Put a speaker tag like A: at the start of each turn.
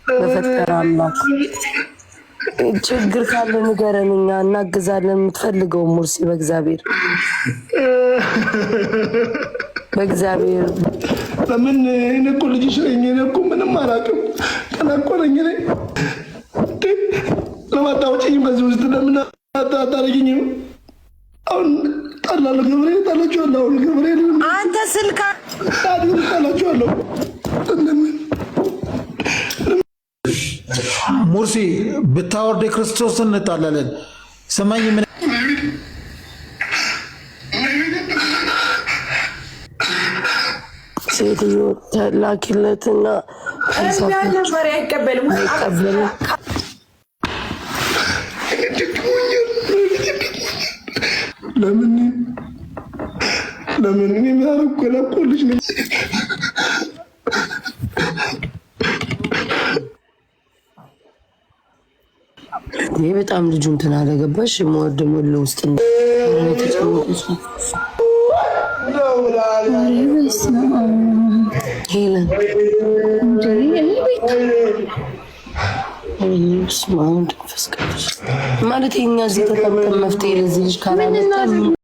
A: በፈጠረ አምላክ ችግር ካለ ንገረን፣ እኛ እናግዛለን። የምትፈልገው ሙርሲ በእግዚአብሔር በእግዚአብሔር
B: ለምን እኔ እኮ ልጅሽ ነኝ። እኔ እኮ ምንም አላውቅም። ገና እኮ ነኝ እኔ። ለምን አታወጪኝም ከዚህ ውስጥ? ለምን አታረጊኝም? አሁን ጣላለሁ፣ ገብርኤል ጣላችኋለሁ። አሁን ገብርኤል
C: አንተ ስልካ
B: ጣላችኋለሁ። ለምን
D: ሙርሲ ብታወርድ የክርስቶስን እንጣላለን። ስማኝ ምን
A: ሴትዮ ተላኪለትና
C: ነበር አይቀበልም።
A: አይቀበልም።
B: ለምን ለምን እኔ ምን አደረኩ? ገና እኮ ልጅ ነኝ።
A: ይህ በጣም ልጁ እንትን አለገባሽ ሞድ ሞል ውስጥ ሄለን መንፈስ ቅዱስ ማለት የኛ እዚህ ተቀምጠን መፍትሄ ለዚህ ልጅ ካላመጣ